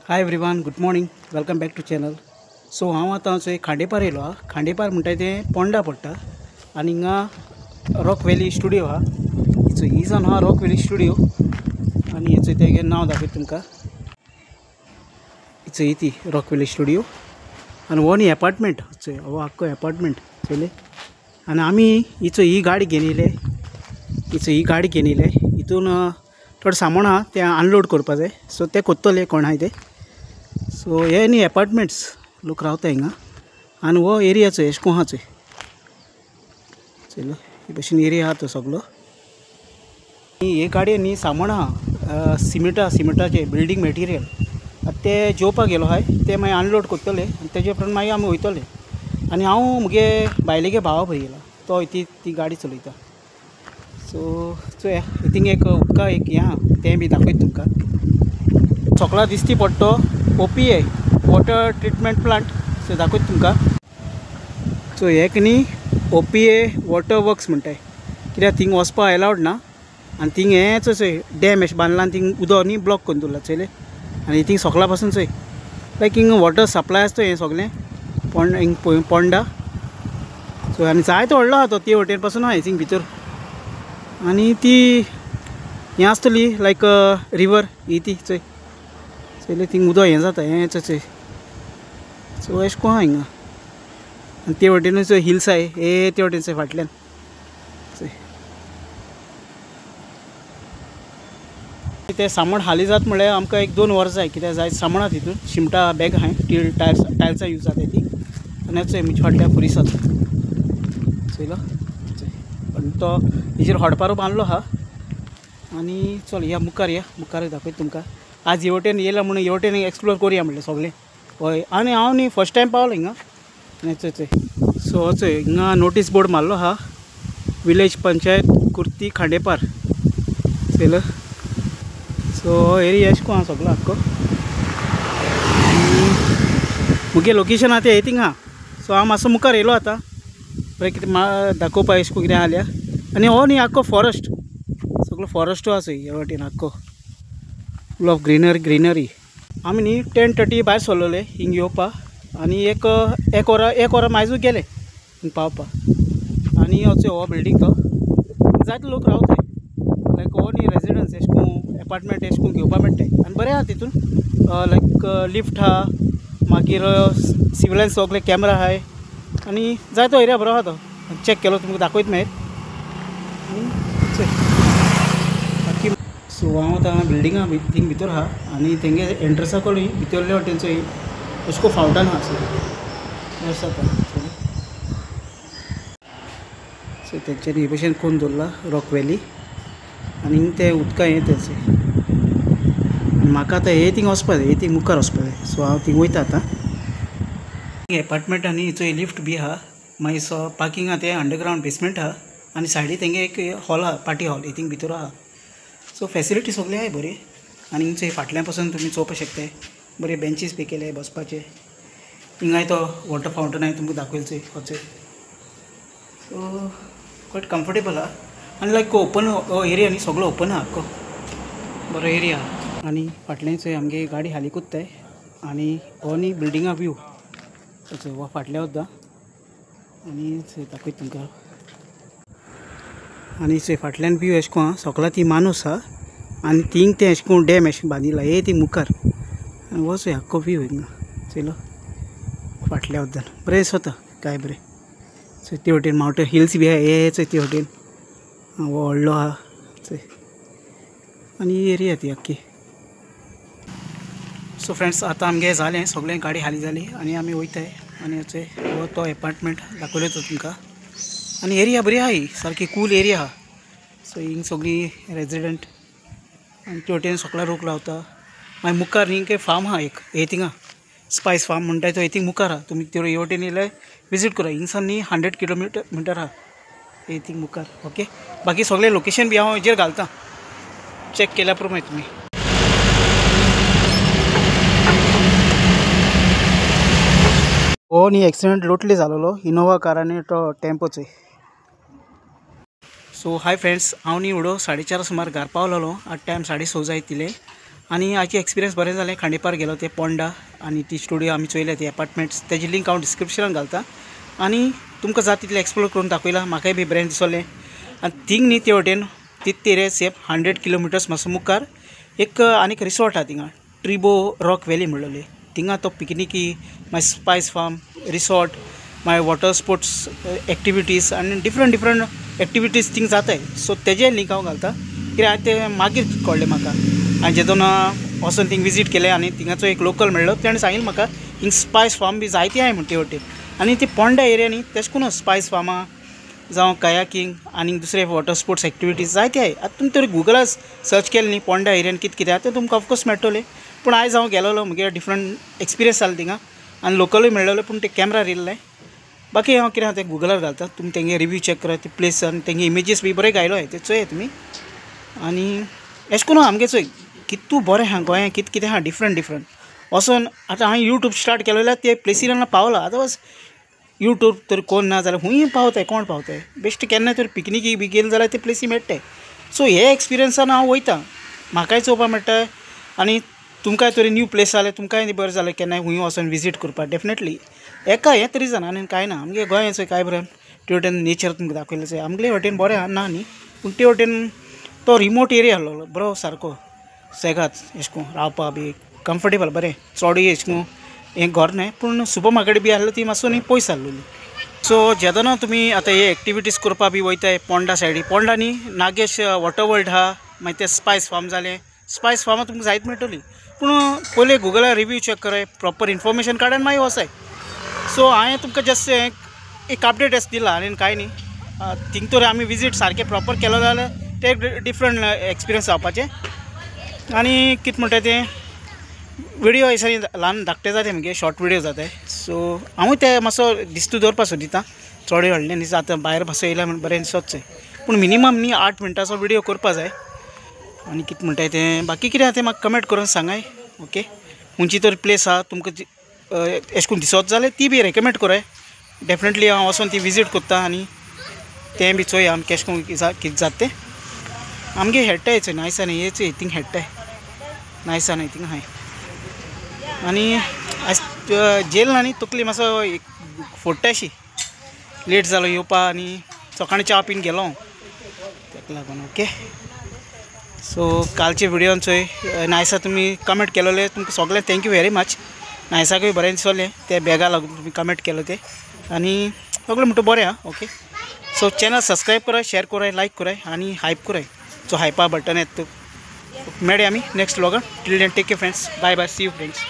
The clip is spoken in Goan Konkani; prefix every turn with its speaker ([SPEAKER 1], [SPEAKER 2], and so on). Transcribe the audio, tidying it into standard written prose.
[SPEAKER 1] Hi everyone, good morning, welcome back to channel. So हांव आतां चोय खांडेपार येयलो आहा. खांडेपार म्हणटा तें पोंडा पडटा आनी हिंगा रॉक व्हॅली स्टुडियो आहा. ही जावन आहा रॉक व्हॅली स्टुडियो आनी हेचो तेगे नांव दाखयता तुमकां. चोय ती रॉक व्हॅली स्टुडियो आनी हो न्ही एपार्टमेंट, चोय हो आख्खो एपार्टमेंट चोयले. आनी आमी हिचो ही गाडी घेवन येयले, हिचो ही गाडी घेवन येयले. हितून थोडें सामान आहा तें अनलोड करपा जाय, सो तें कोत्तले कोण आहाय तें. सो हे न्ही एपार्टमेंट्स लोक रावता हिंगा आनी हो एरिया चोय एशें कोन्न आहा चोय, चोयलो हे भशेन एरिया आहा तो सगलो. हे गाडयेन न्ही सामान आहा, सिमिटा, सिमिटाचे बिल्डींग मटेरियल ते जेवपाक गेलो आहाय, ते मागीर अनलोड करतले आनी तेजे उपरांत मागीर आमी वयतले. आनी हांव मुगे बायलेगे भावा पळय येयला, तो ती ती गाडी चलयता. सो चोया थिंग एक उदका एक हें आहा तें बी दाखयता तुमकां. सगळा दिसती पडटो OPA water treatment plant, so दाखयता तुमकां. सो हें न्ही OPA water works म्हणटाय, कित्याक थिंग वचपाक एलावड ना आनी थिंग हें चोय डॅम अशें बांदला आनी थिंग उदक न्ही ब्लॉक करून दवरला चोयलें. आनी थिंग सोकला पासून चोय लायक हिंग वॉटर सप्लाय आसता हें सगळें पोंड हिंग पोंडा. सो आनी जायतो व्हडलो आहा तो ते वटेन पासून आहा थिंग भितर. आनी ती हें आसतली लायक रिवर ही ती चोय चोयलें, थिंग उदक हें जाता हें चोय. सो एशें कोन्न आहा हिंगा आनी ते वटेनूय चोय हिल्स आहाय, हे ते वटेन चोय फाटल्यान चोय. तें सामान हाली जात म्हळ्यार आमकां एक 2 वरां जाय, कित्याक जाय सामान आहा तितून, शिमटा बॅग आहाय, टील टायल्स टायल्सां यूज जाता ती. आनी चोय म्हजे फाटल्यान पुलीस आसा चोयलो, पण तो हेजेर हडपारो बांदलो आहा. आनी चल या मुखार, या मुखार दाखयता तुमकां. आज हे वटेन येयला म्हणून हे वटेन एक्सप्लोर करुया म्हणलें सगळें. हय, आनी हांव न्ही फर्स्ट टायम पावलो हिंगा. आनी चोय चोय सो चोय हिंगा नोटीस बोर्ड मारलो आहा, विलेज पंचायत कुर्ती खांडेपार चोयलो. सो एरिया एशें कोन्न आहा सगलो आख्खो. मुगे लोकेशन आहा तें हे थिंग आहा. सो हांव मातसो मुखार येयलो आतां बरें कितें दाखोवपा एशें कोन्न कितें आहा जाल्यार. आनी हो न्ही आख्खो फॉरेस्ट, सगलो फॉरेस्टू आसा हे वटेन आख्खो, फूल ऑफ ग्रीनरी ग्रीनरी. आमी न्ही 10:30 भायर सरलेले हिंग येवपा आनी एक एक वरां एक वरां मायजू गेले हिंग पावपा. आनी चोय हो बिल्डींग तो जायते लोक रावताय, लायक हो न्ही रेजिडन्स एशें कोन्न एपार्टमेंट एशें कोन्न घेवपा मेळटाय आनी बरें आहा तितून. लायक लिफ्ट आहा, मागीर सिविलायन सगळे कॅमरा आहाय आनी जायतो एरिया बरो आहा तो. चॅक केलो तुमकां दाखयत मागीर. आनी चोय बाकी. सो हांव आतां बिल्डिंगा थिंग भितर आहा आनी तेंगे एंट्रन्सा कडून भितरले वटेन चोय अशें कोन्न फावंटन आहा चोय जाता. सो तेंच्यांनी हे भशेन कोन्न दवरला रॉक व्हॅली आनी तें उदका हें तेंचें. म्हाका आतां हे थिंग वचपा जाय, हे थिंग मुखार वचपा जाय. सो हांव थिंग वयता आतां. एपार्टमेंट आनी चोय लिफ्ट बी आहा, मागीर सो पार्किंग आहा तें अंडरग्रावंड बेसमेंट आहा आनी सायडी तेंगे एक हॉल आहा, पार्टी हॉल हे थिंग भितर आहा. सो फेसिलिटी सगळी आहाय बरी. आनी चोय फाटल्यान पासून तुमी चोवपाक शकताय, बरे बेंचीस बी केले बसपाचे. हिंगाय तो वॉटर फावंटन आहाय तुमकां दाखयलो चोय हो चोय. सो क्वायट कम्फर्टेबल आहा आनी लायक ओपन एरिया न्ही, सगळो ओपन आहा आख्खो बरो एरिया आहा. आनी फाटल्यान चोय आमगे गाडी हाली कोत्ताय आनी हो न्ही बिल्डिंगा व्यू चोय हो फाटल्या वता आनी चोय दाखयता तुमकां. आनी चोय फाटल्यान व्यू एशें कोन्न आहा, सगळा ती मानूस आहा आनी थिंग तें एशें कोन्न डॅम एशें बांदिला हे ती मुखार. आनी हो चोय आख्खो व्यू हिंगा चोयलो फाटल्या वद्दान बरें दिसता काय बरें. चोय ते वटेन मावंटन हिल्स बी आहा, हे चोय ते वटेन हो व्हडलो आहा चोय. आनी ही एरिया ती आख्खी. सो फ्रेंड्स आतां आमगे जालें सगळें, गाडी हाली जाली आनी आमी वयताय. आनी चोय हो तो एपार्टमेंट दाखयलो तो तुमकां. आनी एरिया बरी आहा ही, सारकी कूल एरिया आहा. सो हिंग सगळी रेजिडंट आनी ते वटेन सगळो लोक रावता. मागीर मुखार न्ही एक फार्म आहा एक हे थिंगा स्पायस फार्म म्हणटाय तो, हे थिंग मुखार आहा. तुमी ते हे वटेन येयल्यार विजीट करा. हिंगसान न्ही 100 किलोमिटर मिटर आहा हे थिंग मुखार. ओके, बाकी सगळें लोकेशन बी हांव हेजेर घालता, चॅक केल्या प्रमाणे तुमी. हो न्ही एक्सिडंट लोटली जालोलो इनोवा कार आनी तो टेम्पो चोय. सो हाय फ्रेंड्स, हांव न्ही उडो 4:30 सुमार घर पावलोलो. आतां टायम 6:30 जायत तिले. आनी हाचे एक्सपिरियन्स बरें जालें. खांडेपार गेलो ते पोंडा आनी ती स्टुडियो आमी चोयल्या ती एपार्टमेंट्स, तेजी लिंक हांव डिस्क्रिप्शनान घालता आनी तुमकां जाता तितलें एक्सप्लोर करून दाखयलां. म्हाकाय बी बरें दिसलें. आनी थिंग न्ही ते वटेन तितले सेफ 100 किलोमिटर्स मातसो मुखार एक आनीक रिसॉर्ट आहा थिंगा, ट्रिबो रॉक व्हॅली म्हणलेली. थिंगा तो पिकनिकी, मागीर स्पायस फार्म रिसॉर्ट, मागीर वॉटर स्पोर्ट्स एक्टिविटीज आनी डिफरंट डिफरंट एक्टिविटीज थिंग जाताय. सो तेजें लिंक हांव घालता, कित्याक हांवें तें मागीर कळ्ळें म्हाका. आनी जेदोना वचोन थिंग विजीट केलें आनी थिंगाचो एक लोकल मेळ्ळो, तेणें सांगिल्लें म्हाका हिंग स्पायस फार्म बी जायती आहाय म्हण ते वटेन. आनी ती पोंडा एरिया न्ही तेश कोन स्पायस फार्मां जावं कयाकिंग आनी दुसरे वॉटर स्पोर्ट्स एक्टिविटीज जायते आहाय. आतां तुमी तरी गुगलार सर्च केलें न्ही पोंडा एरियान कितें कितें आहा तें तुमकां ऑफकोर्स मेळटलें. पूण आयज हांव गेलोलो, म्हगे डिफरंट एक्सपिरियन्स जालो थिंगा आनी लोकलूय मेळ्ळोलो, पूण ते कॅमरा येयल्ले. बाकी हांव कितें आहा तें गुगलार घालता, तुमी तेंगे रिव्यू चॅक करात ती प्लेस आनी तेंगे इमेजीस बी बरे घायलो ते चोयात तुमी. आनी एशें करून आमगे चोय कितू बरें आहा गोंयांत, कितें कितें आहा डिफरंट डिफरंट. वचोन आतां हांवें यूट्यूब स्टार्ट केलो जाल्यार ते प्लेसीर पावला. आतां यूट्यूब तर कोण ना जाल्यार खूंय पावताय, कोण पावताय बेश्ट केन्नाय तर पिकनिकी बी गेले जाल्यार ते प्लेसी मेळटाय. सो हे एक्सपिरियन्सान हांव वयता, म्हाकाय चोवपाक मेळटा आनी तुमकांय तरी न्यू प्लेस जाल्यार तुमकांय बरें जालें केन्नाय खूंय वचोन विजीट करपाक. डेफिनेटली एका हें तरी जाणा आनी कांय ना. आमगे गोंयाचो काय बरें ते वटेन नेचर तुमकां दाखयलें चोय, आमगेले वटेन बरें आहा ना न्ही, पूण ते वटेन तो रिमोट एरिया आसलो बरो सारको सेगात एशें कोन्न रावपा बी कम्फर्टेबल बरें. चोडूय एशें कोन्न हें घर न्हय, पूण सुपर मार्केट बी आसलो ती मातसो न्ही पयस आसलेली. सो जेदोना तुमी आतां हे एक्टिविटीज करपा बी वयताय पोंडा सायडी, पोंडा न्ही नागेश वॉटर वर्ल्ड आहा, मागीर ते स्पायस फार्म जालें. स्पायस फार्मां तुमकां जायत मेळटली, पूण पयलीं गुगलार रिव्यू चॅक कराय, प्रॉपर इन्फॉर्मेशन काड आनी मागीर वचाय. सो हांवें तुमकां जस्ट एक अपडेट अशें दिला आनी कांय न्ही. थिंग तर आमी विजीट सारकें प्रॉपर केलो जाल्यार ते एक डिफरंट एक्सपिरियन्स जावपाचें. आनी कितें म्हणटा तें विडियो दिसांनी ल्हान धाकटे जाता मगे, शॉर्ट विडियो जाताय. सो हांवूय ते मातसो दिस्तू दवरपाक सोदिता, चोडूय व्हडलें न्ही आतां भायर मातसो येयल्या म्हण बरें दिसोच, पूण मिनिमम न्ही 8 मिनटाचो विडियो करपा जाय. आनी कितें म्हणटाय तें बाकी कितें आहा तें म्हाका कमेंट करून सांगाय. ओके, खंयची तर प्लेस आहा तुमकां एशें कोन्न दिसत जाल्यार ती बी रेकमेंड कराय. डेफिनेटली हांव वचोन ती विजीट करता आनी तें बी चोया आमकां केशें कोन्न कितें जाता तें. आमगे हेडटाय चोय नायसा न्ही हे चोय थिंग हेडटाय नायसा न्ही थिंग आहाय. आनी आयज जेल ना न्ही तकली मातसो फोडटाशी, लेट जालो येवपा आनी सकाळीं च्या पीन गेलो हांव तेका लागून. ओके, सो कालचे विडियोन चोय नायसा तुमी कमेंट केलोले तुमकां सगळें thank you very much. नायसाकूय बरें दिसलें ते बॅगा लागून तुमी कमेंट केलो ते, आनी सगळें म्हणटा बरें आहा. ओके, सो चॅनल सबस्क्रायब कराय, शेअर कराय, लायक कराय आनी हायप कराय, जो हायपा बटन येता. मेळया आमी next व्लॉगान. Till then take care friends, bye bye, see you friends.